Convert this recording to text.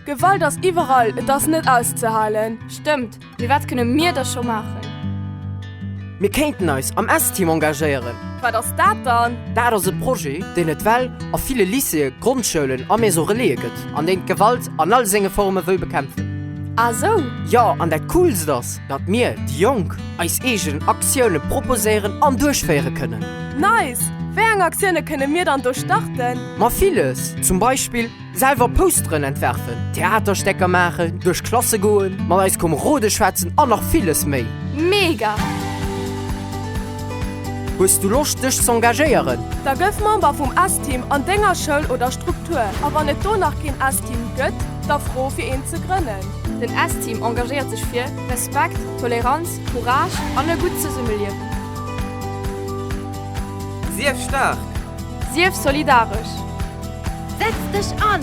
Gewalt ass iwwerall, et ass net auszehalen. Stëmmt, mee wat kënne mir da scho maachen? Mir kéinten eis am S-Team engagéieren. Wat ass dat dann? Dat ass e Projet, deen et well a ville Lycéeë, Grondschoulen a Maison Relaise gëtt an deen d'Gewalt an all senge Forme wëll bekämpfen. Ah sou! Jo, an dat Coolst ass, datt mir, déi Jonk, eis eegen Aktioune proposéieren an duerchféiere kënnen. Nice! Wéi eng Aktioune kënne mir dann do starten? Ma villes! Zum Beispill Selwer Posteren entwerfen, Theaterstecker maachen, duerch Klasse goen, mat eis Komerode schwätzen an nach villes méi! Mega! Hues du Loscht dech z'engagéieren? Da gëff Member vum S-Team an denger Schoul oder Struktur. A wann et do nach keen S-Team gëtt, da fro fir een ze grënnen. Den S-Team engagéiert sech fir Respekt, Toleranz, Courage an e gutt Zesummeliewen. Sief staark! Sief solidaresch! Setz dech an!